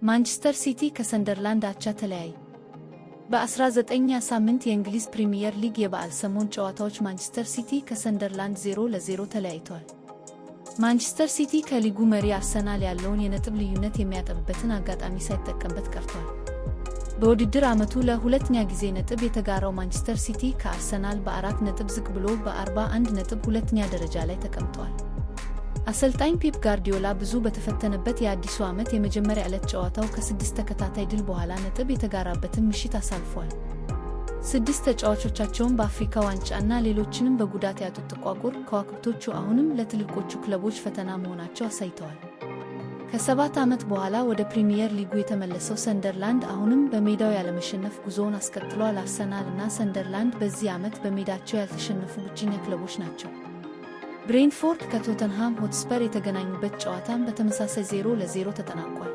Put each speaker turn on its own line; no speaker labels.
ማንቸስተር ሲቲ ከሰንደርላንድ አቻ ተለያየ። በ19ኛ ሳምንት የእንግሊዝ ፕሪሚየር ሊግ የበዓል ሰሞን ጨዋታዎች ማንቸስተር ሲቲ ከሰንደርላንድ 0-0 ተለያይቷል። ማንቸስተር ሲቲ ከሊጉ መሪ አርሰናል ያለውን የነጥብ ልዩነት የሚያጠብበትን አጋጣሚ ሳይጠቀምበት ቀርቷል። በውድድር ዓመቱ ለሁለተኛ ጊዜ ነጥብ የተጋራው ማንቸስተር ሲቲ ከአርሰናል በ4 ነጥብ ዝቅ ብሎ በ41 ነጥብ ሁለተኛ ደረጃ ላይ ተቀምጧል። አሰልጣኝ ፔፕ ጋርዲዮላ ብዙ በተፈተነበት የአዲሱ ዓመት የመጀመሪያ ዕለት ጨዋታው ከስድስት ተከታታይ ድል በኋላ ነጥብ የተጋራበትን ምሽት አሳልፏል። ስድስት ተጫዋቾቻቸውን በአፍሪካ ዋንጫና ሌሎችንም በጉዳት ያጡት ጥቋቁር ከዋክብቶቹ አሁንም ለትልቆቹ ክለቦች ፈተና መሆናቸው አሳይተዋል። ከ7 ዓመት በኋላ ወደ ፕሪሚየር ሊጉ የተመለሰው ሰንደርላንድ አሁንም በሜዳው ያለመሸነፍ ጉዞውን አስቀጥሏል። አርሰናል እና ሰንደርላንድ በዚህ ዓመት በሜዳቸው ያልተሸነፉ ብቸኛ ክለቦች ናቸው። ብሬንትፎርድ ከቶተንሃም ሆትስፐር የተገናኙበት ጨዋታም በተመሳሳይ 0-0 ተጠናቋል።